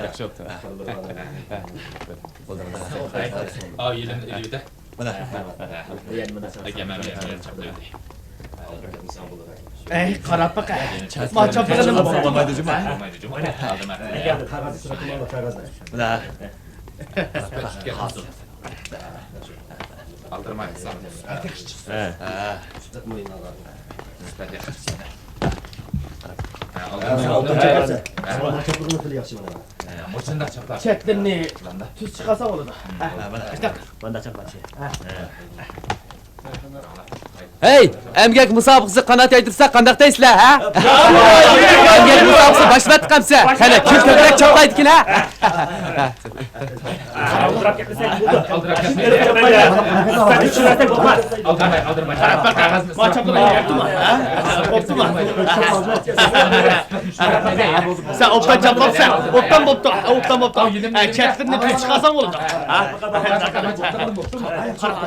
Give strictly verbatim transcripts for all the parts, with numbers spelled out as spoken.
ياخشى بوپتۇ. ئاۋۇ يېلىم ئېلىۋېتە. مانا. ئەكەم، مەن يېلىم چاپلاپ ئېلىۋېتەي. ئەي، قاراپ باقە. ما چاپلىغىنىم بوپتۇ. بولمايدۇ جۇمۇ. بولمايدۇ جۇمۇ. مانا. ئالدىرماي قىلسام. ھە. ھە. چەتلىرىنى تۈز چىقارسا بولىدۇ. ھە. مانداق چاپلاشى. ھە. ھەي، ئەمگەك مۇسابىقىسى قانات يايدۇرسا قانداق دەيسىلەر، ھە؟ ئەمگەك مۇسابىقىسى باشلىۋەتتۇق ئەمسە. قېنى، كىم كۆپرەك چاپلايدىكىن، ھە؟ قاراڭغۇراپ كەتمىسەك بولدى. ئالدىراپ كەتمەي. ئالدىرماي، ئالدىرماي. قاراپ باق، قەغەزنى. ما چاپلىغان بوپتۇما؟ ھە؟ بوپتۇما؟ سەن ئوبدان چاپلاپسەن. ئوبدان بوپتۇ. ئوبدان بوپتۇ. ھە، چەتلىرىنى تۈز چىقارساڭ بولىدۇ. ھە؟ قارا.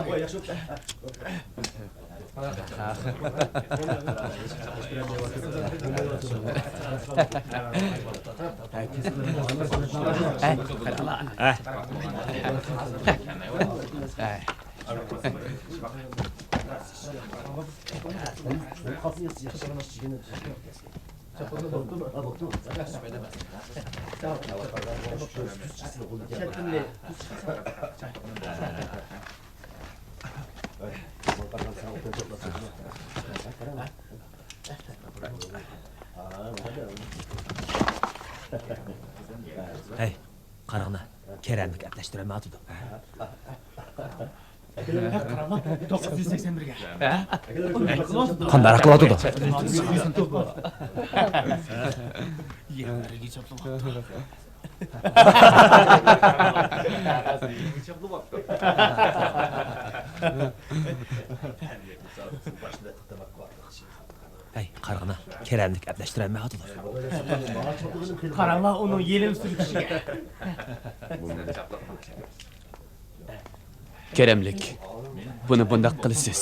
ھەي، قاراڭلار، كېرەملىك ئەپلەشتۈرەلمەيۋاتىدۇ. قانداق قىلىۋاتىدۇ؟ ھەي، قارىغىنا، كېرەملىك ئەپلەشتۈرەلمەيۋاتىدۇ. قاراڭلار ئۇنىڭ يېلىم سۈركىشىگە. كېرەملىك، بۇنى بۇنداق قىلىسىز.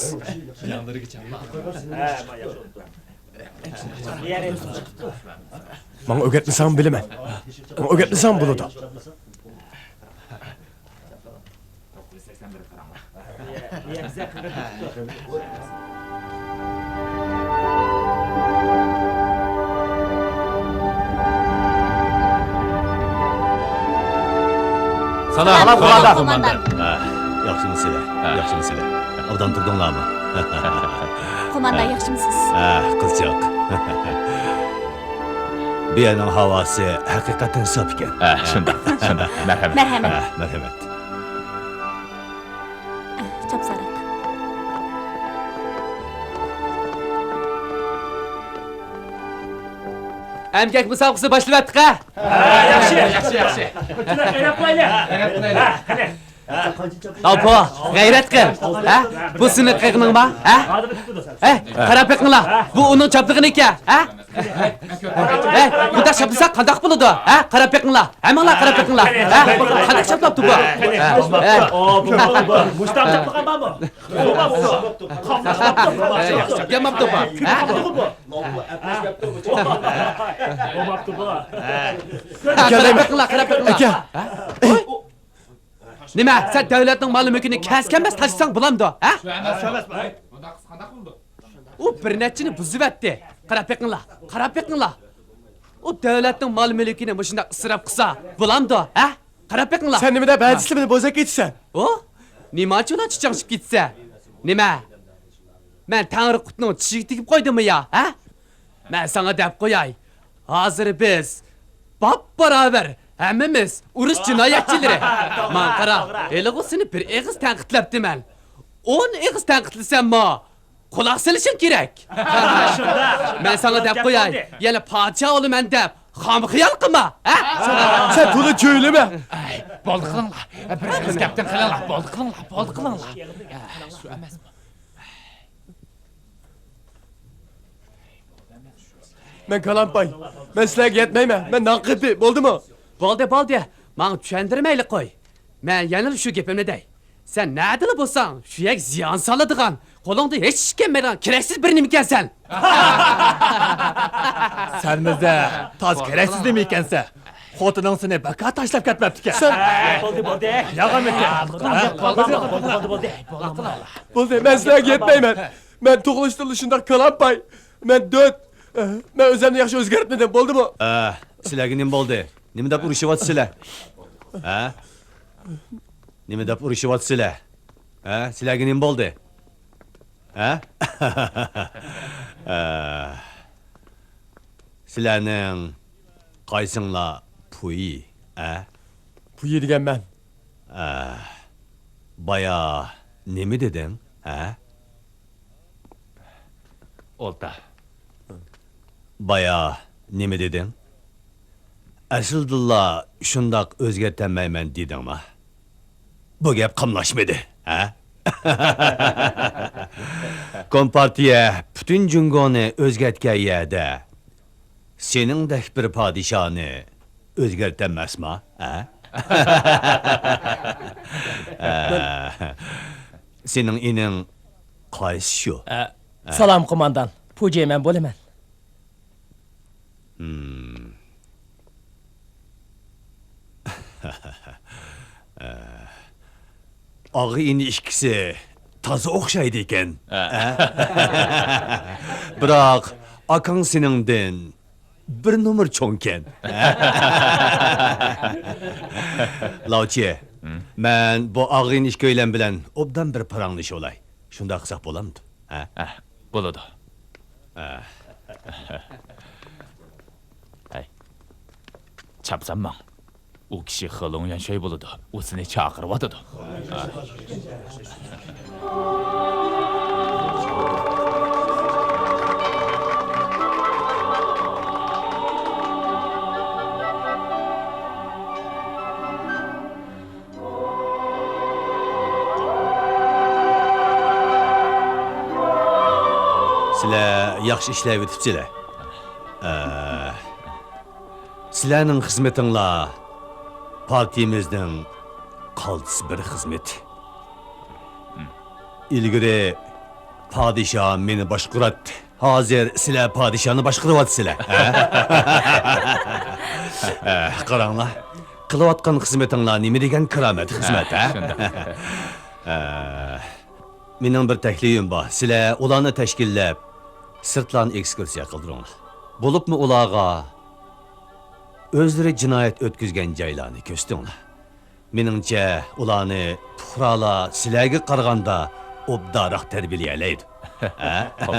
ماڭا ئۆگەتمىسەڭ بىلىمەن. ماڭا ئۆگەتمىسەڭ بولىدۇ. سالام، سالام، قوماندان. قوماندان. ھە، ياخشىمۇسىلەر؟ ھە. ياخشىمۇسىلەر؟ ئوبدان تۇردۇڭلارمۇ؟ قوماندان، ھە. ياخشىمۇسىز؟ ھە، قىزچاق. بۇ يەرنىڭ ھاۋاسى ھەقىقەتەن ساپ ئىكەن. ھە، شۇنداق، شۇنداق. مەرھەمەت. مەرھەمەت. ھە، مەرھەمەت. چاپسانراق. ئەمگەك مۇسابىقىسى باشلىۋەتتۇق ھە؟ ھە، ياخشى، ياخشى، ياخشى. كۆچۈرۈپ ئېلىپ قويايلى. ھە، قېنى. ئاپا، غەيرەت قىل. ھە؟ بۇ سېنىڭ قىلغىنىڭما؟ ھە؟ ھە، قاراپ بېقىڭلار. بۇ ئۇنىڭ چاپلىغىنى ئىكەن. ھە؟ ھەي، بۇنداق چاپلىساق قانداق بولىدۇ؟ ھە؟ قاراپ بېقىڭلار. ھەممىڭلار قاراپ بېقىڭلار. ھە؟ قانداق چاپلاپتۇ بۇ؟ ھە؟ مۇشۇنداق چاپلىغان بارمۇ؟ ياخشى چاپلىماپتۇ بۇ. ھە؟ بولماپتۇ بۇ. ھە، قاراپ بېقىڭلار، قاراپ بېقىڭلار. ئاكا. ھە؟ نېمە، سەن دۆلەتنىڭ مال-مۈلكىنى كەس-كەلمەس تاشلىساڭ بولامدۇ؟ ھە؟ شۇ ئەمەس. ئۇ بىر نەچچىنى بۇزۇۋەتتى. قاراپ بېقىڭلار، قاراپ بېقىڭلار. ئۇ دۆلەتنىڭ مال-مۈلكىنى مۇشۇنداق ئىسراپ قىلسا بولامدۇ؟ ھە؟ قاراپ بېقىڭلار. سەن نېمە دەپ ھەدىسىلىمنى بوزەك ئېيتىسەن؟ ئۇ؟ نېمانچە ئۇلار چىچاڭشىپ كېتىسەن؟ نېمە؟ مەن تەڭرى قۇتنىڭ چىشىگە تېگىپ قويدۇممۇ يا؟ ھە؟ مەن ساڭا دەپ قوياي، ھازىر بىز باپباراۋەر ھەممىمىز ئۇرۇش جىنايەتچىلىرى. ماڭا قارا، ھېلىغۇ سېنى بىر ئېغىز تەنقىدلەپتىمەن. ئون ئېغىز تەنقىدلىسەممۇ، قۇلاق سېلىشىڭ كېرەك. مەن ساڭا دەپ قوياي، يەنە پادىشاھ ئولىمەن دەپ خام خىيال قىلما، ھە؟ سەن تولا چۆيلىمە. ئەي، بولدى قىلىڭلار. بىر ئېغىز گەپتىن قىلىڭلار. بولدى قىلىڭلار، بولدى قىلىڭلار. شۇ ئەمەسمۇ؟ مەن كالامپاي. مەن سىلەرگە يەتمەيمەن. مەن ناقىپى. بولدىمۇ؟ بولدى، بولدى. ماڭا چۈشەندۈرمەيلى قوي. مەن يەنىلا شۇ گېپىمنى دەي. سەن نەدىلا بولساڭ، شۇ يەرگە زىيان سالىدىغان، قولۇڭدا ھېچ ئىش كەلمەيدىغان كېرەكسىز بىر نېمە ئىكەنسەن. سەن بىزدە تاز كېرەكسىز نېمە ئىكەنسەن. خوتۇنۇڭ سېنى بىكار تاشلاپ كەتمەپتىكەن. سەن بولدى، بولدى. ياغان ئىكەن. بولدى، بولدى، بولدى، بولدى، بولدى. بولدى، مەن سىلەرگە يەتمەيمەن. مەن تۇغۇلۇشتىنلا شۇنداق كالامپاي. مەن دۆت. مەن ئۆزۈمنى ياخشى ئۆزگەرتمىدىم، بولدىمۇ؟ ئە، سىلەرگە نېمە بولدى؟ نېمە دەپ ئۇرۇشۇۋاتىسىلەر؟ ھە؟ نېمە دەپ ئۇرۇشۇۋاتىسىلەر؟ ھە؟ سىلەرگە نېمە بولدى؟ ھە؟ ئە، سىلەرنىڭ قايسىڭلار پۇيى، ھە؟ پۇيى دېگەن مەن. ئە، بايا نېمە دېدىڭ، ھە؟ ئولتۇر. بايا نېمە دېدىڭ؟ ئەسلىدىلا شۇنداق ئۆزگەرتەلمەيمەن دېدىڭما؟ بۇ گەپ قاملاشمىدى، ھە؟ كومپارتىيە پۈتۈن جۇڭگونى ئۆزگەرتكەن يەردە، سېنىڭدەك بىر پادىشاھنى ئۆزگەرتەلمەسما، ھە؟ ئە، سېنىڭ ئىنىڭ قايسى شۇ؟ ئە، سالام، قوماندان. پۇجى مەن بولىمەن. ھىم. ئاغا-ئىنى ئىككىسى تازا ئوخشايدىكەن. ھە. ھە؟ بىراق ئاكاڭ سېنىڭدىن بىر نومۇر چوڭكەن. لاۋچى، ھىم؟ مەن بۇ ئاغا-ئىنى ئىككىيلەن بىلەن ئوبدان بىر پاراڭلىشىۋالاي. شۇنداق قىلساق بولامدۇ؟ ھە؟ ھە، بولىدۇ. ھە. ھەي، چاپسان ماڭ. ئۇ كىشى خېلوڭيۈەنشۇي بولىدۇ. ئۇ سېنى چاقىرىۋاتىدۇ. سىلەر ياخشى ئىشلەۋېتىپسىلەر. ئە، سىلەرنىڭ خىزمىتىڭلار پارتىيىمىزنىڭ قالتىس بىر خىزمىتى. ئىلگىرى پادىشاھ مېنى باشقۇراتتى. ھازىر سىلەر پادىشاھنى باشقۇرۇۋاتىسىلەر، ھە؟ ھە، قاراڭلار، قىلىۋاتقان خىزمىتىڭلار نېمە دېگەن كارامەت خىزمەت، ھە، ھە؟ شۇنداق. ھە، مېنىڭ بىر تەكلىپىم بار. سىلەر ئۇلارنى تەشكىللەپ، سىرتلارنى ئېكسكۇرسىيە قىلدۇرۇڭلار. بولۇپمۇ ئۇلارغا ئۆزلىرى جىنايەت ئۆتكۈزگەن جايلارنى كۆرسىتىڭلار. مېنىڭچە، ئۇلارنى پۇقرالار سىلەرگە قارىغاندا ئوبدانراق تەربىيەلەيدۇ. ھە؟ خوپ.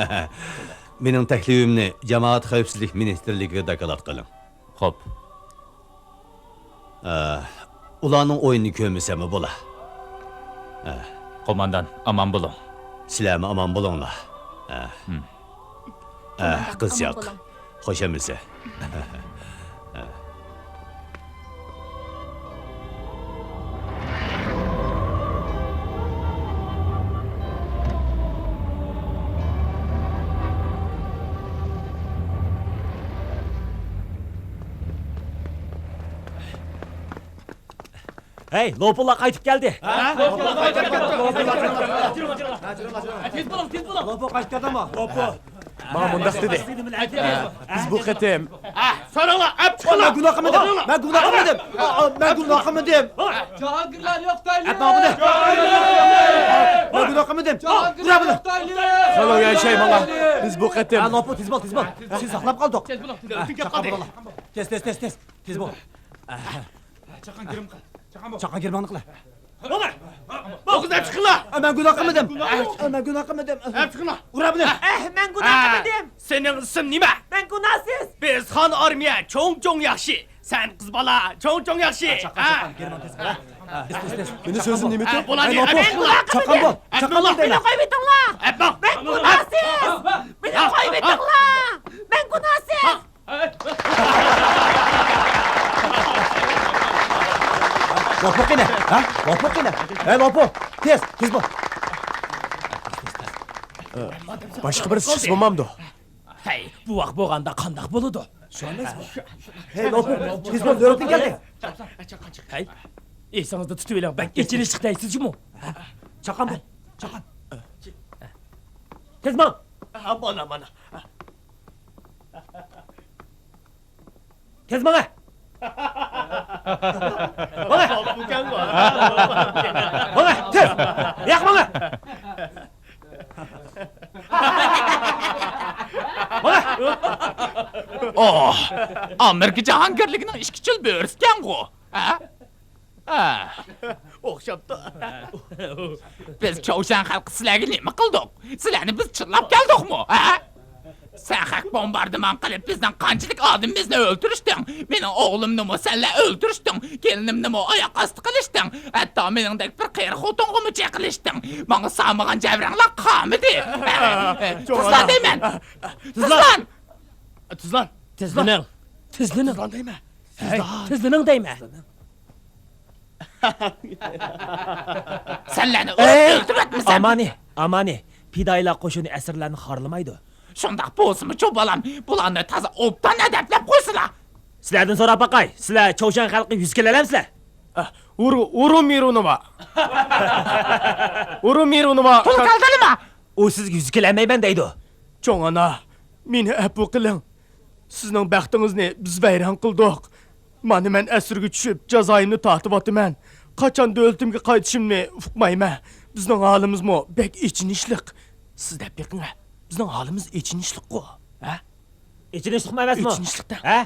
مېنىڭ تەكلىپىمنى جامائەت خەۋپسىزلىك مىنىستىرلىكىگە دوكلات قىلىڭ. خوپ. ئە، ئۇلارنىڭ ئويۇنىنى كۆرمىسەممۇ بولا. ئە. قوماندان، ئامان بولۇڭ. سىلەرمۇ ئامان بولۇڭلار. ئە. ھىم. ئە، قىزچاق. ئامان بولۇڭ. خوش ئەمىسە. ھەي، لوپۇلار قايتىپ كەلدى. ھە؟ لوپۇلار قايتىپ كەلدى. تېز بولۇڭ، تېز بولۇڭ. لوپۇ قايتىپ كەلدىمۇ؟ لوپۇ. ماڭا مۇنداق دېدى. بىز بۇ قېتىم. ھە، ساراڭلار، ئەپ چىقىڭلار. مەن گۇناھ قىلمىدىم. مەن گۇناھ قىلمىدىم. مەن گۇناھ قىلمىدىم. جاھانگىرلار يوقتايلى. ئەپ ماڭا بۇنى. مەن گۇناھ قىلمىدىم. جاھانگىرلار يوقتايلى. خېلوڭيۈەنشۇي ماڭا. بىز بۇ قېتىم. ھە، لوپۇ، تېز بول، تېز بول. سېنى ساقلاپ قالدۇق. تېز بولۇڭ، تېز بولۇڭ. تېز، تېز، تېز. تېز بول. چاققان گىرىمنى قىل. چاققان بول. چاققان گىرىمنى قىل. بولدى. بۇ قىزنى ئەپ چىقىڭلار. ئە، مەن گۇناھ قىلمىدىم. ئە، مەن گۇناھ قىلمىدىم. ئەپ چىقىڭلار. ئۇرا بۇنى. ئە، مەن گۇناھ قىلمىدىم. سېنىڭ ئىسىم نېمە؟ مەن گۇناھسىز. بىز خان ئارمىيە چوڭ-چوڭ ياخشى. سەن قىز بالا چوڭ-چوڭ ياخشى. چاققان، چاققان، گىرىمنى تېز قىل. تېز، تېز، تېز. مېنى سۆزۈم نېمە ئىدى؟ بۇلارنى ئەپ چىقىڭلار. چاققان بول. چاققان بول دەيمەن. مېنى قويۇۋېتىڭلار. ئەپ ماڭ. مەن گۇناھسىز. مېنى قويۇۋېتىڭلار. مەن گۇناھسىز. لوپۇ قېنى؟ ھە؟ لوپۇ قېنى؟ ھە، لوپۇ! تېز، تېز بول! باشقا بىرسى چىقسا بولمامدۇ؟ ھەي، بوۋاق بولغاندا قانداق بولىدۇ؟ ھەي، لوپۇ، تېز بول، نۆۋىتىڭ كەلدى! ھەي، ئېسىڭىزدە تۇتۇۋېلىڭ، بەك ئېچىنىشلىق دەيسىز جۇمۇ؟ چاقان بول، چاقان. تېز ماڭ. ھە، مانا، مانا. تېز ماڭە. ماڭە. ماڭە، تېز. ياق، ماڭە. ماڭە. ئوھ، ئامېرىكا جاھانگىرلىكىنىڭ ئىككى چىل بۆرىسىكەنغۇ. ھە؟ ھە. ئوخشاپتۇ. بىز چاۋشيەن خەلقى سىلەرگە نېمە قىلدۇق؟ سىلەرنى بىز چىللاپ كەلدۇقمۇ؟ ھە؟ سەن خەق بومباردىمان قىلىپ، بىزنىڭ قانچىلىك ئادىمىمىزنى ئۆلتۈرۈشتۈڭ. مېنىڭ ئوغلۇمنىمۇ سەنلەر ئۆلتۈرۈشتۈڭ. كېلىنىمنىمۇ ئاياق ئاستى قىلىشتىڭ. ھەتتا مېنىڭدەك بىر قېرى خوتۇنغىمۇ چېقىلىشتىڭ. ماڭا سالمىغان جەۋرەڭلار قالمىدى. تۇزلان دەيمەن. تۇزلان. تۇزلان. تېزلىنىڭ. تېزلىنىڭ. تۇزلان دەيمەن. ھەي، تېزلىنىڭ دەيمەن. سەنلەرنى ئۇرۇپ ئەي، ئۆلتۈرۈۋەتمىسەم. ئامانى، ئامانى، پىدائىيلار قوشۇنى ئەسىرلەرنى خارلىمايدۇ. شۇنداق بولسىمۇچۇ، بالام، بۇلارنى تازا ئوبدان ئەدەپلەپ قويسىلا. سىلەردىن سوراپ باقاي، سىلەر چاۋشيەن خەلقى يۈز كېلەلەمسىلەر؟ ئە، ھۇرۇ، ھۇرۇ مىرۇنىما. ھۇرۇ مىرۇنىما. تولۇق تالدىلىما. ئۇ سىزگە يۈز كېلەلمەيمەن دەيدۇ. چوڭ ئانا، مېنى ئەپۇ قىلىڭ. سىزنىڭ بەختىڭىزنى بىز ۋەيران قىلدۇق. مانا مەن ئەسىرگە چۈشۈپ، جازايىمنى تارتىۋاتىمەن. قاچان دۆلىتىمگە قايتىشىمنى ئۇقمايمەن. بىزنىڭ ھالىمىزمۇ بەك ئېچىنىشلىق. سىز دەپ بېقىڭە، بىزنىڭ ھالىمىز ئېچىنىشلىققۇ، ھە؟ ئېچىنىشلىقمۇ ئەمەسمۇ؟ ئېچىنىشلىق دەڭ. ھە؟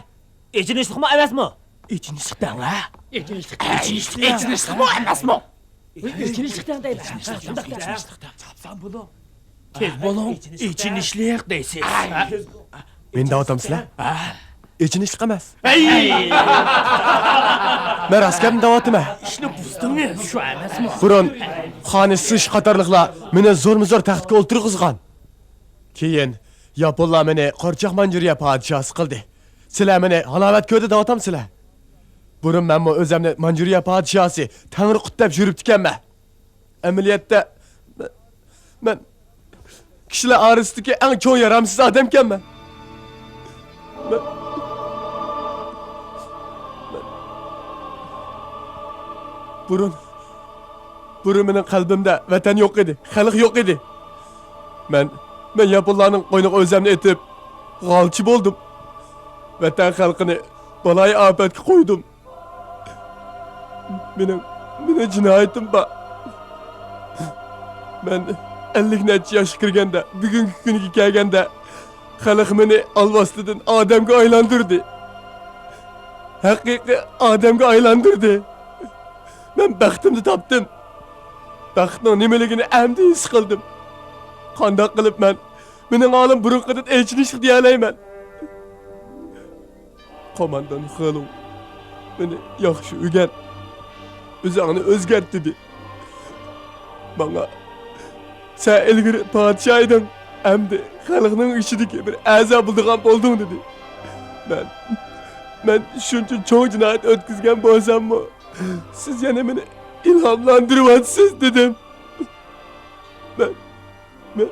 ئېچىنىشلىقمۇ ئەمەسمۇ؟ ئېچىنىشلىق دەڭ، ھە؟ ئېچىنىشلىق، ئېچىنىشلىق، ئېچىنىشلىقمۇ ئەمەسمۇ؟ ئېچىنىشلىق دەڭ دەيمەن. ئېچىنىشلىق دەڭ، ئېچىنىشلىق دەڭ. چاپسان بولۇڭ. تېز بولۇڭ. ئېچىنىشلىق دەيسىز. مېنى دەۋاتامسىلەر؟ ھە؟ ئېچىنىشلىق ئەمەس. ھەي! مەن راست گەپنى دەۋاتىمەن. ئىشنى بۇزدىڭىز. شۇ ئەمەسمۇ؟ بۇرۇن خانى سىش قاتارلىقلار مېنى زورمۇزور تەختكە ئولتۇرغۇزغان. كېيىن ياپونلار مېنى قورچاق مانجۇرىيە پادىشاھسى قىلدى. سىلەر مېنى ھالاۋەت كۆردى دەۋاتامسىلەر؟ بۇرۇن مەنمۇ ئۆزەمنى مانجۇرىيە پادىشاھسى، تەڭرىقۇت دەپ يۈرۈپتىكەنمەن. ئەمەلىيەتتە، مەن، مەن كىشىلەر ئارىسىدىكى ئەڭ چوڭ يارامسىز ئادەمكەنمەن. مەن، مەن بۇرۇن، بۇرۇن مېنىڭ قەلبىمدە ۋەتەن يوق ئىدى، خەلق يوق ئىدى. مەن، مەن ياپونلارنىڭ قوينىغا ئۆزەمنى ئېتىپ، غالچى بولدۇم. ۋەتەن خەلقىنى بالايىئاپەتكە قويدۇم. مېنىڭ، مېنىڭ جىنايىتىم بار. مەن ئەللىك نەچچە ياشقا كىرگەندە، بۈگۈنكى كۈنگە كەلگەندە، خەلق مېنى ئالۋاستىدىن ئادەمگە ئايلاندۇردى. ھەقىقىي ئادەمگە ئايلاندۇردى. مەن بەختىمنى تاپتىم. بەختنىڭ نېمىلىكىنى ئەمدى ھېس قىلدىم. قانداق قىلىپ مەن مېنىڭ ھالىم بۇرۇنقىدىن ئېچىنىشلىق دېيەلەيمەن؟ قوماندان خېلۇڭ مېنى ياخشى ئۆگەن، ئۆزۈڭنى ئۆزگەرت دېدى. ماڭا، سەن ئىلگىرى پادىشاھ ئىدىڭ، ئەمدى خەلقنىڭ ئىچىدىكى بىر ئەزا بولىدىغان بولدۇڭ دېدى. مەن، مەن شۇنچە چوڭ جىنايەت ئۆتكۈزگەن بولساممۇ، سىز يەنە مېنى ئىلھاملاندۇرۇۋاتىسىز دېدىم. مەن، مەن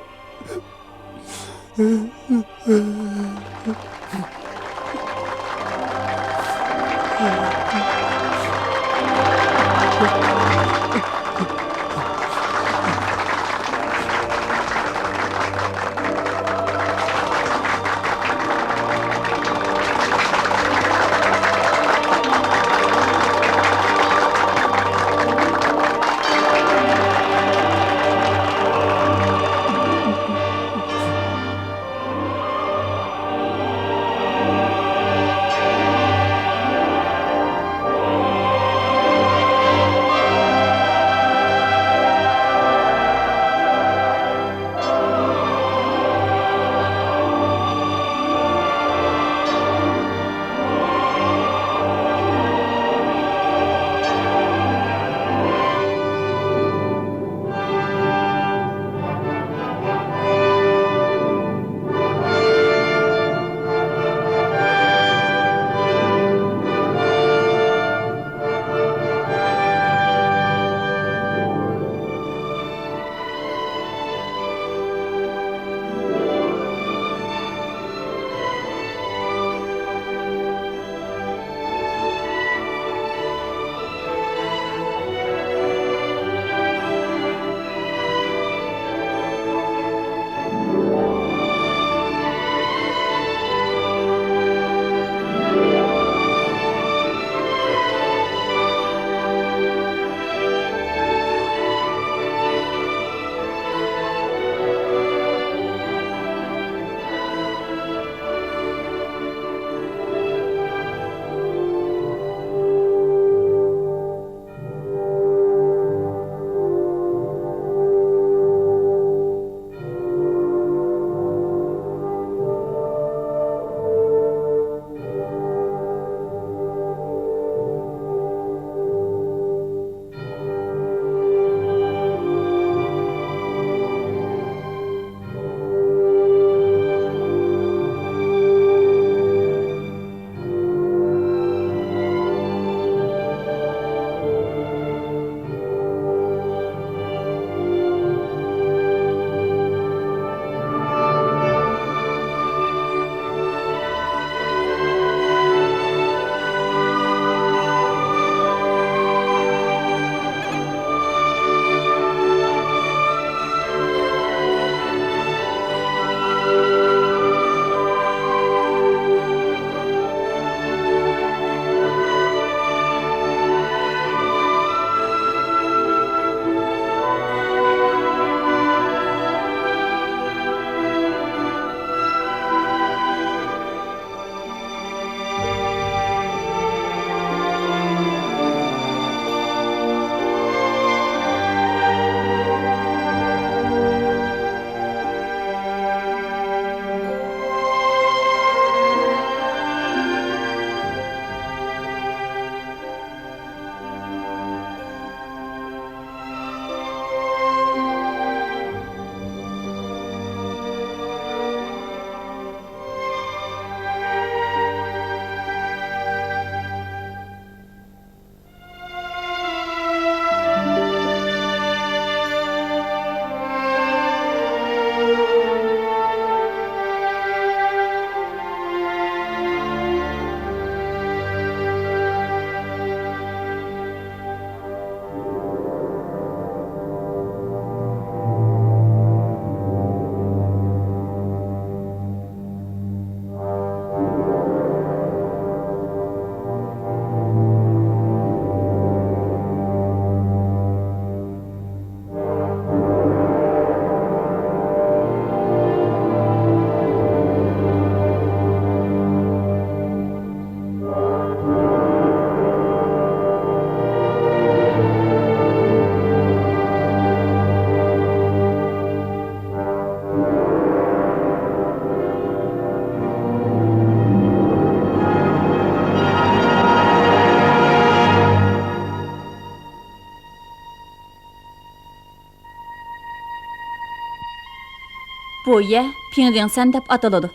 بۇ يەر پىڭدىڭسەن دەپ ئاتىلىدۇ.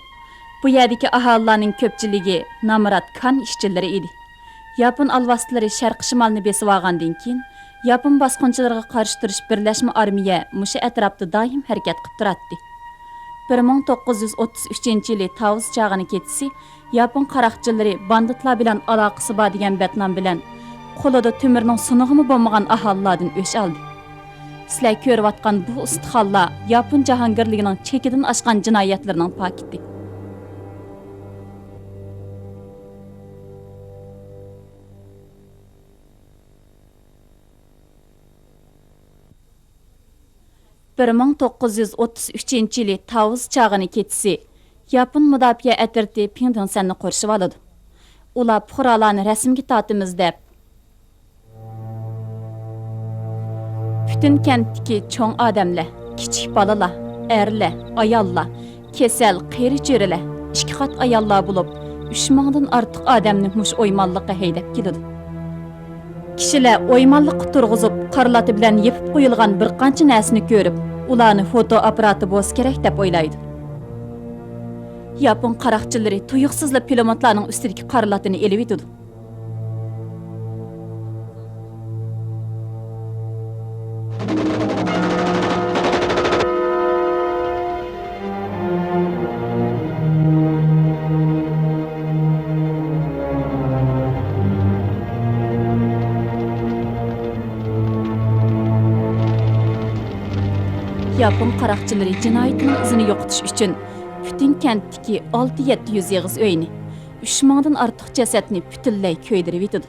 بۇ يەردىكى ئاھالىلەرنىڭ كۆپچىلىكى نامرات كان ئىشچىلىرى ئىدى. ياپون ئالۋاستىلىرى شەرقىي شىمالنى بېسىۋالغاندىن كېيىن، ياپون باسقۇنچىلىرىغا قارشى تۇرۇش بىرلەشمە ئارمىيە مۇشۇ ئەتراپتا دائىم ھەرىكەت قىلىپ تۇراتتى. بىر مىڭ توققۇز يۈز ئوتتۇز ئۈچىنچى يىلى تاۋۇز چاغىنى كېچىسى ياپون قاراقچىلىرى باندىتلار بىلەن ئالاقىسى بار دېگەن بەتنام بىلەن قولىدا تۆمۈرنىڭ سۇنۇقىمۇ بولمىغان ئاھالىلاردىن ئۆچ ئالدى. سىلەر كۆرۈۋاتقان بۇ ئۇستىخانلار ياپون جاھانگىرلىكىنىڭ چېكىدىن ئاشقان جىنايەتلىرىنىڭ پاكىتى. بىر مىڭ توققۇز يۈز ئوتتۇز ئۈچىنچى يىلى تاۋۇز چاغىنى كېچىسى ياپون مۇداپىئە ئەترىتى پىڭدىڭسەننى قورشىۋالىدۇ. ئۇلار پۇقرالارنى رەسىمگە تارتىمىز دەپ، پۈتۈن كەنتتىكى چوڭ ئادەملەر، كىچىك بالىلار، ئەرلەر، ئاياللار، كېسەل، قېرى-چېرىلەر، ئىككى قات ئاياللار بولۇپ، ئۈچ مىڭدىن ئارتۇق ئادەمنى مۇشۇ ئويمانلىققا ھەيدەپ كېلىدۇ. كىشىلەر ئويمانلىققا تۇرغۇزۇپ، قارىلاتا بىلەن يېپىپ قويۇلغان بىر قانچە نەرسىنى كۆرۈپ، ئۇلارنى فوتو ئاپپاراتى بولسا كېرەك دەپ ئويلايدۇ. ياپون قاراقچىلىرى تۇيۇقسىزلا پىلىموتلارنىڭ ئۈستىدىكى قارىلاتىنى ئېلىۋېتىدۇ. ياپون قاراقچىلىرى جىنايىتىنىڭ ئىزىنى يوقىتىش ئۈچۈن پۈتۈن كەنتتىكى ئالتە يەتتە يۈز ئېغىز ئۆينى، ئۈچ مىڭدىن ئارتۇق جەسەتنى پۈتۈنلەي كۆيدۈرۈۋېتىدۇ.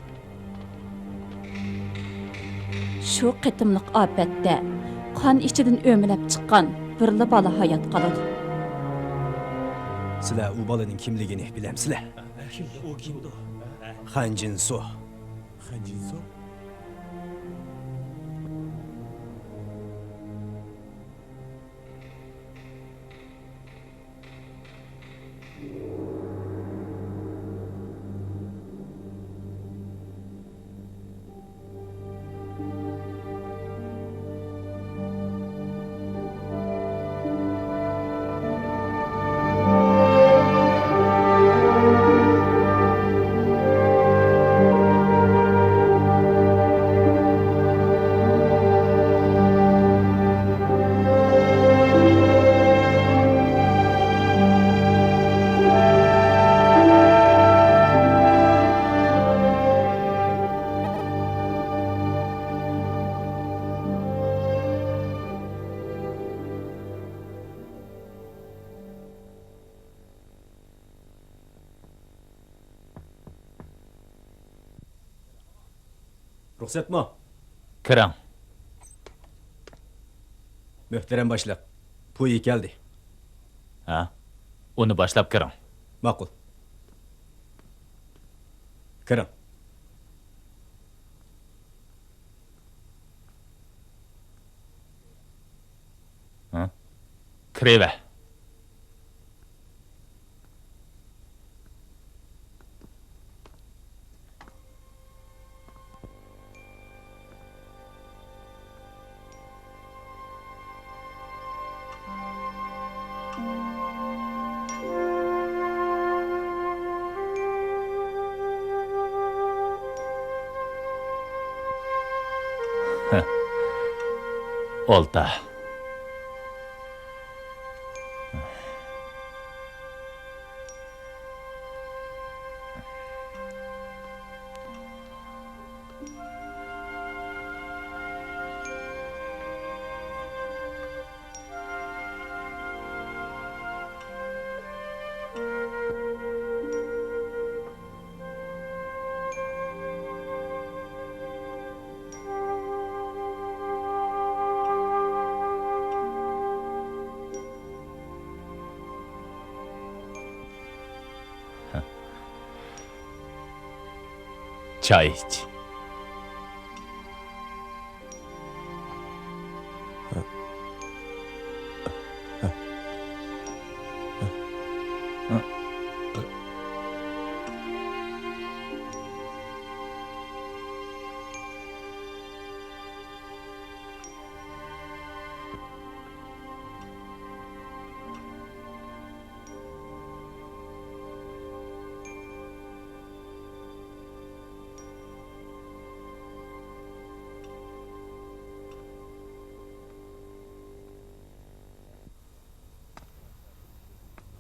شۇ قېتىملىق ئاپەتتە قان ئىچىدىن ئۆمىلەپ چىققان بىرلا بالا ھايات قالىدۇ. سىلەر ئۇ بالىنىڭ كىملىكىنى بىلەمسىلەر؟ ئۇ كىمدۇ؟ خەنجىنسۇ. خەنجىنسۇ؟ رۇخسەتمۇ؟ كىرىڭ. مۆھتەرەم باشلىق، پۇيى كەلدى. ھە؟ ئۇنى باشلاپ كىرىڭ. ماقۇل. كىرىڭ. ھە؟ كىرىۋەر. ئولتۇر. چاي ئىچ.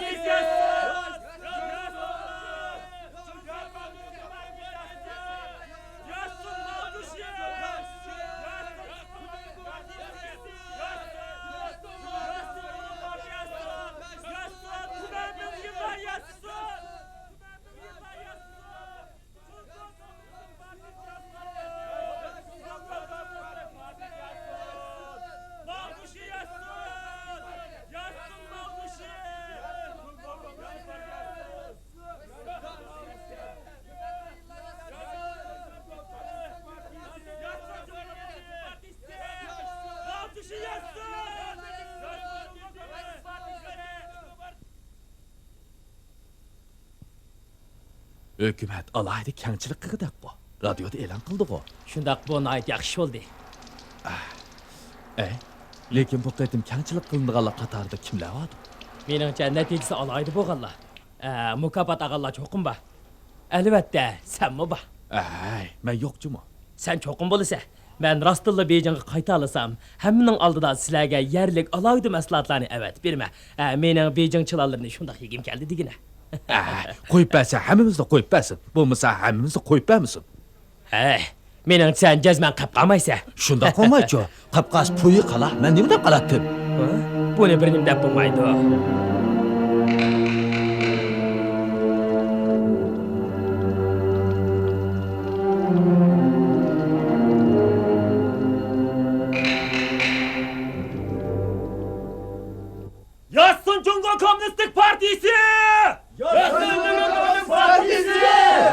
پارتىيىسى ياشىسۇن! ھۆكۈمەت ئالاھىدە كەڭچىلىك قىلغۇدەكقۇ. رادىيودا ئېلان قىلدىغۇ. شۇنداق، بۇ ناھايىتى ياخشى بولدى. ئەي، لېكىن بۇ قېتىم كەڭچىلىك قىلىنىدىغانلار قاتارىدا كىملەر باردۇ؟ مېنىڭچە، نەتىجىسى ئالاھىدە بولغانلار. ئە، مۇكاپات ئالغانلار چوقۇم بار. ئەلۋەتتە، سەنمۇ بار. ئەي، مەن يوق جۇمۇ. سەن چوقۇم بولىسەن. مەن راستتىنلا بېيجىڭغا قايتالىسام، ھەممىنىڭ ئالدىدا سىلەرگە يەرلىك ئالاھىدە مەھسۇلاتلارنى ئەۋەتىپ بېرىمەن. ھە، مېنىڭ بېيجىڭ چىلانلىرىنى شۇنداق يېگۈم كەلدى دېگىنە. ھە، قويۇپ بەرسە، ھەممىمىزنى قويۇپ بەرسۇن. بولمىسا، ھەممىمىزنى قويۇپ بەرمىسۇن. ھەي، مېنىڭچە سەن جەزمەن قېپ قالمايسەن. شۇنداق قالمايچۇ. قېپ قالسا پۇيى قالا، مەن نېمە دەپ قالاتتىم؟ ھە؟ بۇنى بىر نېمە دەپ بولمايدۇ. ياشىسۇن جۇڭگو كوممۇنىستىك پارتىيىسى! ياشىسۇن جۇڭگو كوممۇنىستىك پارتىيىسى!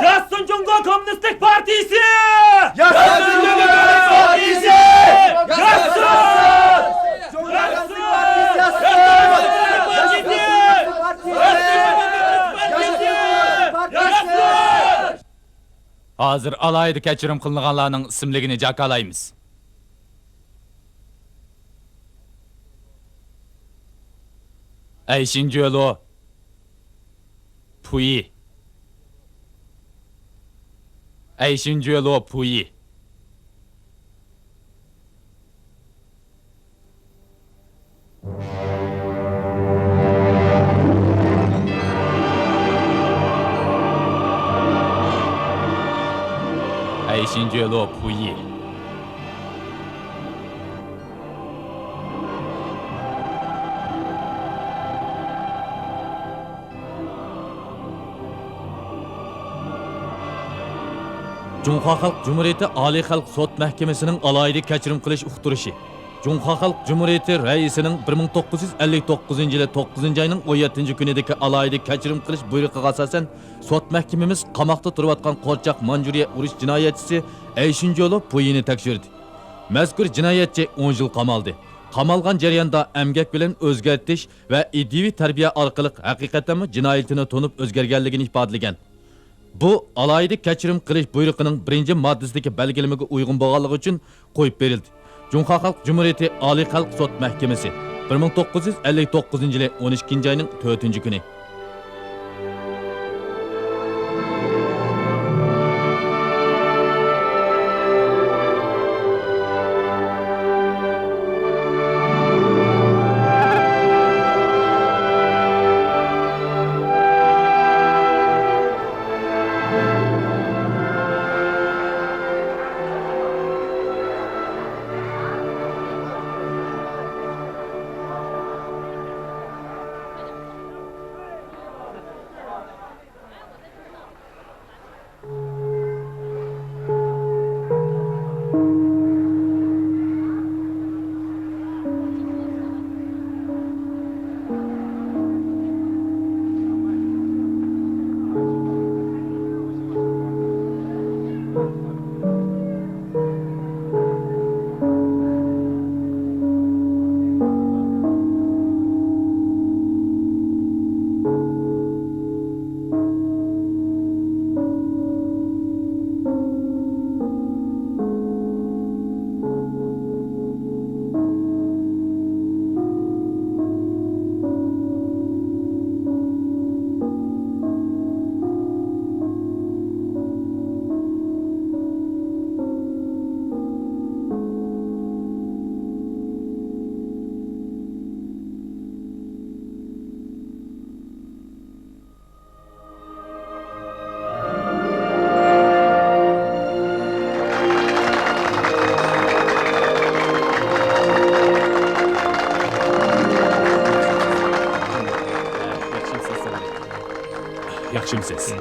ياشىسۇن جۇڭگو كوممۇنىستىك پارتىيىسى! ياشىسۇن جۇڭگو كوممۇنىستىك پارتىيىسى! ياشىسۇن! ھازىر ئالاھىدە كەچۈرۈم قىلىنغانلارنىڭ ئىسىملىكىنى جاكارلايمىز. ئەيشىنجۆلۇ پۇيى. ئەيشىنجۆلۇ پۇيى. ئەيشىنجۆلۇ پۇيى. جۇڭخۇا خەلق جۇمھۇرىيىتى ئالىي خەلق سوت مەھكىمىسىنىڭ ئالاھىدە كەچۈرۈم قىلىش ئۇقتۇرۇشى. جۇڭخۇا خەلق جۇمھۇرىيىتى رەئىسىنىڭ بىر مىڭ توققۇز يۈز ئەللىك توققۇزىنچى يىلى توققۇزىنچى ئاينىڭ ئون يەتتىنچى كۈنىدىكى ئالاھىدە كەچۈرۈم قىلىش بۇيرۇقىغا ئاساسەن، سوت مەھكىمىمىز قاماقتا تۇرۇۋاتقان قورچاق مانجۇرىيە ئۇرۇش جىنايەتچىسى ئەيشىنجۆلۇ پۇيىنى تەكشۈردى. مەزكۇر جىنايەتچى ئون يىل قامالدى. قامالغان جەرياندا ئەمگەك بىلەن ئۆزگەرتىش ۋە ئىدىيىۋى تەربىيە ئارقىلىق ھەقىقەتەنمۇ جىنايىتىنى تونۇپ ئۆزگەرگەنلىكىنى ئىپادىلىگەن. بۇ ئالاھىدە كەچۈرۈم قىلىش بۇيرۇقىنىڭ بىرىنچى ماددىسىدىكى بەلگىلىمىگە ئۇيغۇن بولغانلىقى ئۈچۈن قويۇپ بېرىلدى. جۇڭخۇا خەلق جۇمھۇرىيىتى ئالىي خەلق سوت مەھكىمىسى، بىر مىڭ توققۇز يۈز ئەللىك توققۇزىنچى يىلى ئون ئىككىنچى ئاينىڭ تۆتىنچى كۈنى. ياخشىمۇسىز؟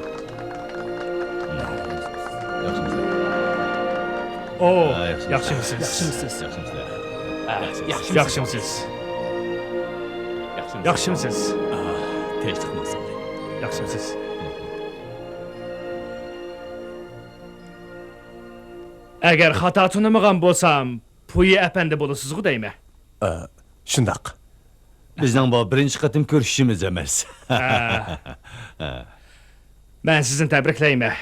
ياخشىمۇسىز؟ ئو، ھە، ياخشىمۇسىز؟ ياخشىمۇسىز؟ ياخشىمۇسىز؟ ياخشىمۇسىز؟ ياخشىمۇسىز؟ ياخشىمۇسىز؟ ئاھ، تىنچلىق بولسۇن. ياخشىمۇسىز؟ ئەگەر خاتا تونۇمىغان بولسام، پۇيى ئەپەندى بولىسىزغۇ دەيمەن. ئە، شۇنداق. بىزنىڭ بۇ بىرىنچى قېتىم كۆرۈشۈشىمىز ئەمەس. ھە. مەن سىزنى تەبرىكلەيمەن.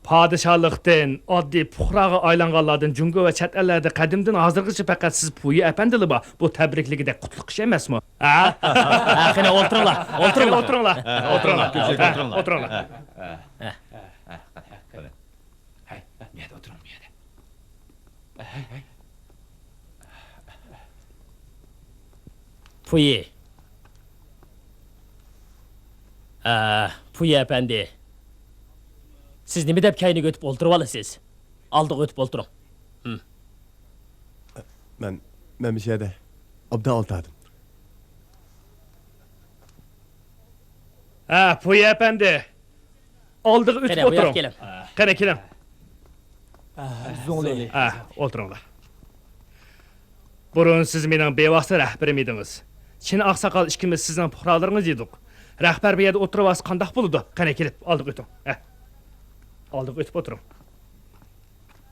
پادىشاھلىقتىن ئاددىي پۇقراغا ئايلانغانلاردىن جۇڭگو ۋە چەت ئەللەردە قەدىمدىن ھازىرغىچە پەقەت سىز پۇيى ئەپەندىلا بار. بۇ تەبرىكلىگۈدەك قۇتلۇق ئىش ئەمەسمۇ؟ ھە؟ ھە، قېنى ئولتۇرۇڭلار، ئولتۇرۇڭلار. قېنى ئولتۇرۇڭلار. ھە، ئولتۇرۇڭلار. ئولتۇرۇڭلار. ھە، ھە، ھە، قېنى. ھەي، بۇ يەردە ئولتۇرۇڭ، بۇ يەردە. پۇيى. ئە، پۇيى ئەپەندى. سىز نېمە دەپ كەينىگە ئۆتۈپ ئولتۇرۇۋالىسىز؟ ئالدىغا ئۆتۈپ ئولتۇرۇڭ. ھىم. مەن، مەن مۇشۇ يەردە ئوبدان ئولتۇردۇم. ھە، پۇيى ئەپەندى. ئالدىغا ئۆتۈپ قېنى، بۇ ياققا ئولتۇرۇڭ. كېلىڭ. قېنى، كېلىڭ. زۇڭلى. ھە، ئولتۇرۇڭلار. بۇرۇن سىز مېنىڭ بىۋاسىتە رەھبىرىم ئىدىڭىز. چىن ئاقساقال ئىككىمىز سىزنىڭ پۇقرالىرىڭىز ئىدۇق. رەھبەر بۇ يەردە ئولتۇرۇۋالسا قانداق بولىدۇ؟ قېنى، كېلىپ، ئالدىغا ئۆتۈڭ. ھە. ئالدىغا ئۆتۈپ ئولتۇرۇڭ.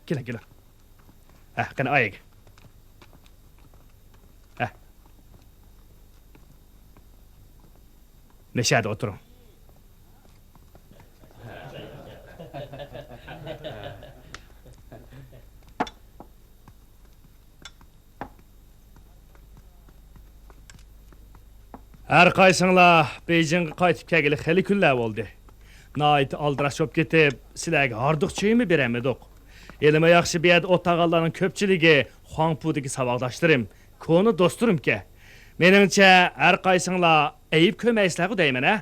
كېلىڭ، كېلىڭ. ھە، قېنى، ئايىگە. ھە. مەشەدە ئولتۇرۇڭ. ھەر قايسىڭلار بېيجىڭغا قايتىپ كەلگىلى خېلى كۈنلەر بولدى. ناھايىتى ئالدىراش بولۇپ كېتىپ، سىلەرگە ھاردۇق چېيىمۇ بېرەلمىدۇق. ھېلىمۇ ياخشى، بۇ يەردە ئولتۇرغانلارنىڭ كۆپچىلىكى خۇاڭپۇدىكى ساۋاقداشلىرىم، كونا دوستلىرىمكەن. مېنىڭچە، ھەر قايسىڭلار ئەيىب كۆرمەيسىلەرغۇ دەيمەن، ھە؟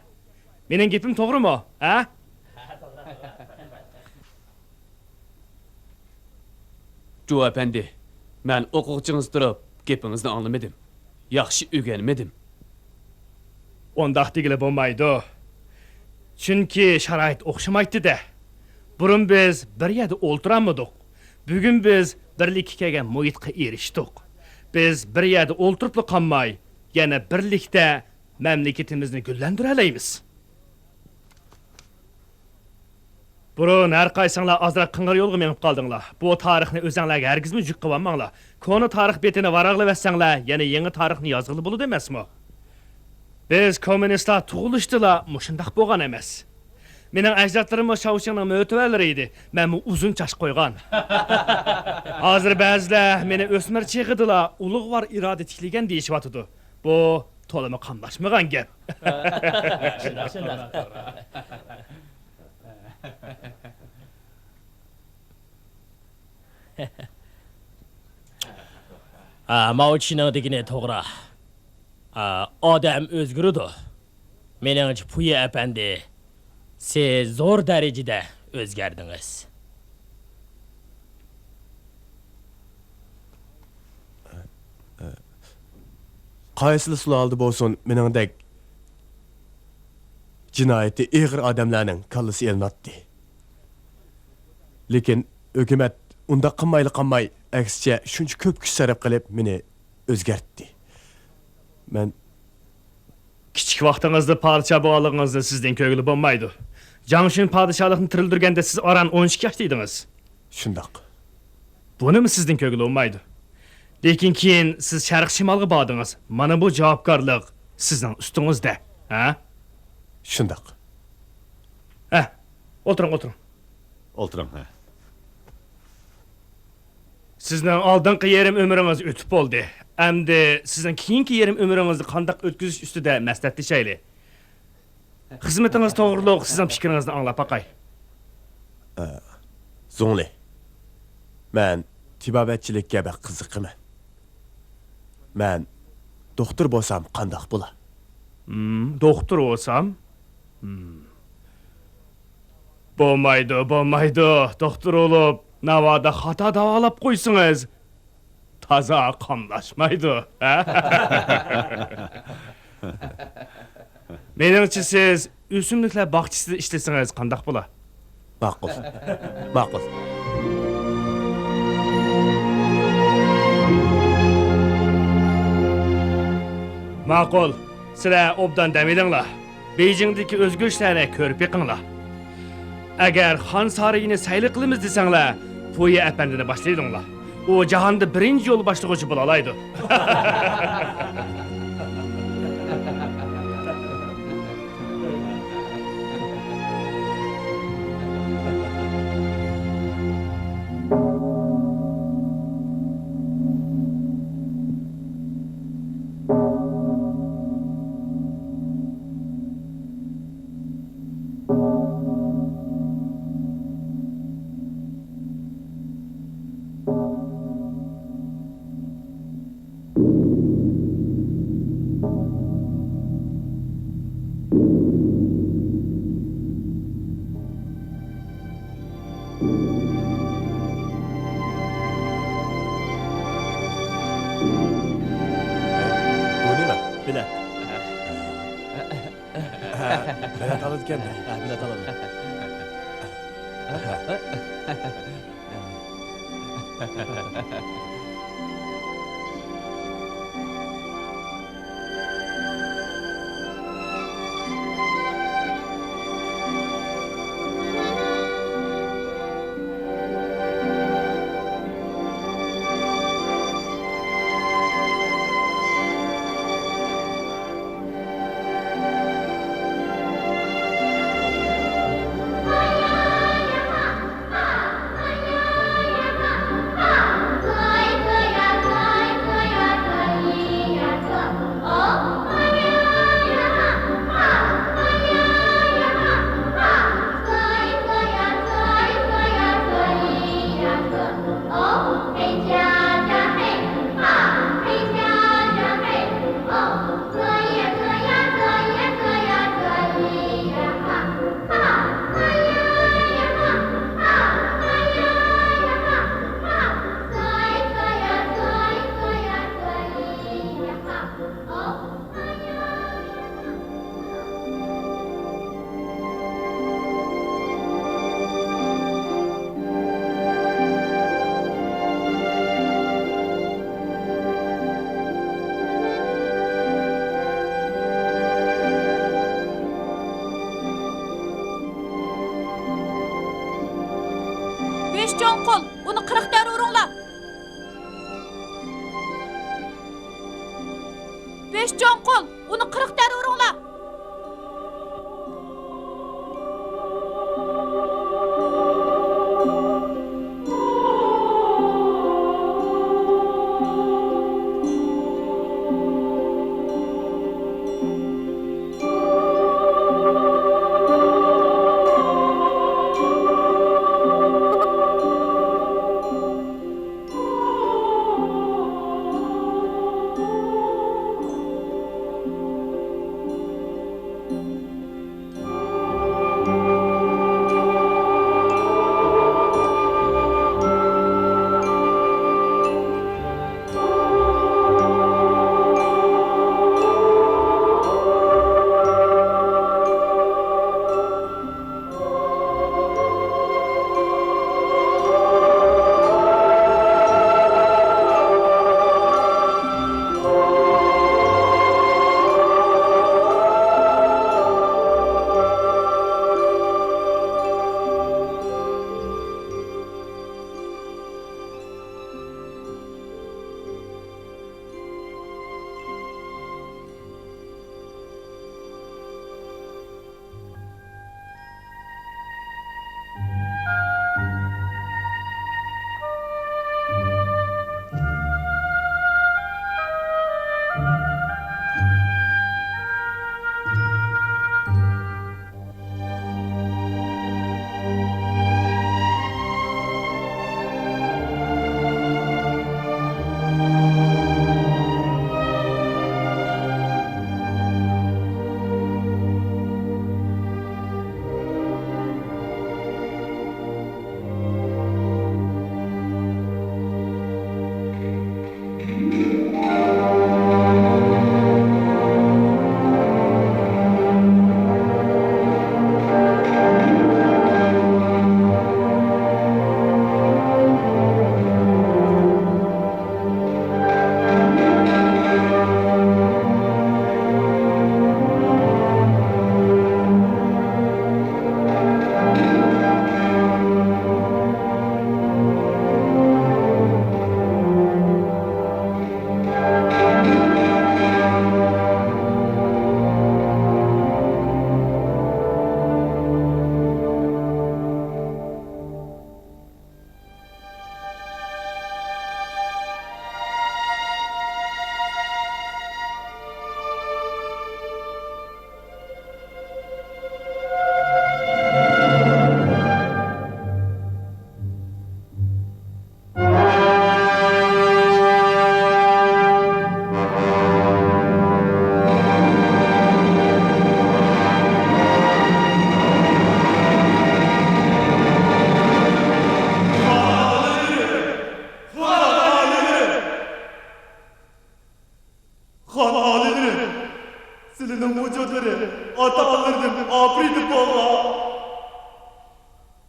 مېنىڭ گېپىم توغرىمۇ، ھە؟ جۇ ئەپەندى، مەن ئوقۇغۇچىڭىز تۇرۇپ گېپىڭىزنى ئاڭلىمىدىم. ياخشى ئۆگەنمىدىم. ئۇنداق دېگىلى بولمايدۇ. چۈنكى شارائىت ئوخشىمايتتى-دە. بۇرۇن بىز بىر يەردە ئولتۇرالمىدۇق. بۈگۈن بىز بىرلىككە كەلگەن مۇھىتقا ئېرىشتۇق. بىز بىر يەردە ئولتۇرۇپلا قالماي، يەنە بىرلىكتە مەملىكىتىمىزنى گۈللەندۈرەلەيمىز. بۇرۇن ھەر قايسىڭلار ئازراق قىڭغىر يولغا مېڭىپ قالدىڭلار. بۇ تارىخنى ئۆزەڭلارگە ھەرگىزمۇ يۈك قىلىۋالماڭلار. كونا تارىخ بېتىنى ۋاراقلىۋەتسەڭلار، يەنە يېڭى تارىخنى يازغىلى بولىدۇ ئەمەسمۇ؟ بىز كوممۇنىستلار تۇغۇلۇشتىلا مۇشۇنداق بولغان ئەمەس. مېنىڭ ئەجدادلىرىممۇ شاۋشىڭنىڭ مۆتىۋەرلىرى ئىدى. مەنمۇ ئۇزۇن چاچ قويغان. ھازىر بەزىلەر مېنى ئۆسمۈر چېغىدىلا ئۇلۇغۋار ئىرادە تىكلىگەن دېيىشىۋاتىدۇ. بۇ تولىمۇ قاملاشمىغان گەپ. شۇنداق، شۇنداق. ھا، ماۋۇ چىشىنىڭ دېگىنى توغرا. ھا، ئادەم ئۆزگىرىدۇ. مېنىڭچە، پۇيى ئەپەندى، سىز زور دەرىجىدە ئۆزگەردىڭىز. قايسىلا سۇلالىدا بولسۇن، مېنىڭدەك جىنايىتى ئېغىر ئادەملەرنىڭ كاللىسى ئېلىناتتى. لېكىن ھۆكۈمەت ئۇنداق قىلمايلا قالماي، ئەكسىچە شۇنچە كۆپ كۈچ سەرپ قىلىپ مېنى ئۆزگەرتتى. مەن كىچىك ۋاقتىڭىزدا پادىشاھ بولغانلىقىڭىزنى سىزدىن كۆرگىلى بولمايدۇ. جاڭشۈن پادىشاھلىقنى تىرىلدۈرگەندە سىز ئاران ئون ئىككى ياشتا ئىدىڭىز. شۇنداق. بۇنىمۇ سىزدىن كۆرگىلى بولمايدۇ. لېكىن كېيىن سىز شەرقىي شىمالغا باردىڭىز. مانا بۇ جاۋابكارلىق سىزنىڭ ئۈستىڭىزدە. ھە؟ شۇنداق. ھە، ئولتۇرۇڭ، ئولتۇرۇڭ. ئولتۇرۇڭ، ھە. سىزنىڭ ئالدىنقى يېرىم ئۆمرىڭىز ئۆتۈپ بولدى. ئەمدى سىزنىڭ كېيىنكى يېرىم ئۆمرىڭىزنى قانداق ئۆتكۈزۈش ئۈستىدە مەسلىھەتلىشەيلى. خىزمىتىڭىز توغرۇلۇق سىزنىڭ پىكرىڭىزنى ئاڭلاپ باقاي. ئە، زۇڭلى، مەن تېبابەتچىلىككە بەك قىزىقىمەن. مەن دوختۇر بولسام قانداق بولا؟ ھىم، دوختۇر بولسام؟ ھىم. بولمايدۇ، بولمايدۇ. دوختۇر بولۇپ، ناۋادا خاتا داۋالاپ قويسىڭىز، تازا قاملاشمايدۇ. مېنىڭچە، سىز ئۆسۈملۈكلەر باغچىسىدا ئىشلىسىڭىز قانداق بولا؟ ماقۇل. ماقۇل. ماقۇل. سىلەر ئوبدان دەم ئېلىڭلار. بېيجىڭدىكى ئۆزگىرىشلەرنى كۆرۈپ بېقىڭلار. ئەگەر خان سارىيىنى سەيلە قىلىمىز دېسەڭلار، پۇيى ئەپەندىنى باشلايلىڭلار. ئۇ جاھاندا بىرىنچى يول باشلىغۇچى بولالايدۇ. ھە، بېلەت ئالىمەن. بەش چوڭ قول، ئۇنى قىرىق تەر ئۇرۇڭلار! بەش چوڭ قول، ئۇنى قىرىق تەر ئۇرۇڭلار!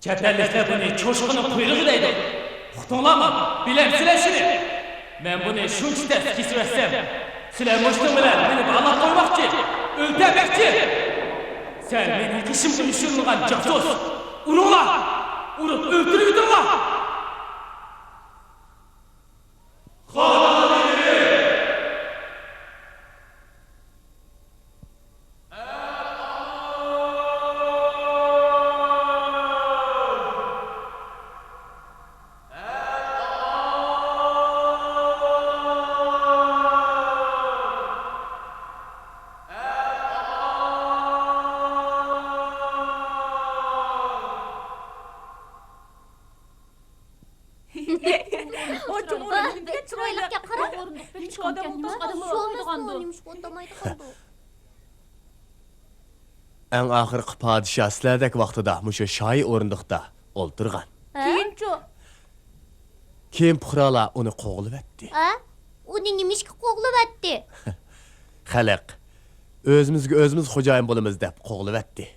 چەت ئەللىكلەر بۇنى چوشقىنىڭ قۇيرۇقى دەيدۇ. ئۇقتۇڭلارمۇ؟ بىلەمسىلەر شۇنى؟ مەن بۇنى شۇنچە تەس كېسىۋەتسەم، سىلەر مۇشتۇڭ بىلەن مېنى باغلاپ قويماقچى، ئۆلتۈرمەكچى. سەن مېنىڭ قېشىمغا يوشۇرۇنغان جاسۇس. ئۇرۇڭلار! ئۇرۇپ ئۆلتۈرۈۋېتىڭلار! ئەڭ ئاخىرقى پادىشاھ سىلەردەك ۋاقتىدا مۇشۇ شاھىي ئورۇندۇقتا ئولتۇرغان. كېيىنچۇ؟ كېيىن پۇقرالار ئۇنى قوغلىۋەتتى. ھە؟ ئۇنى نېمىشقا قوغلىۋەتتى؟ خەلق، ئۆزىمىزگە ئۆزىمىز خوجايىن بولىمىز دەپ قوغلىۋەتتى.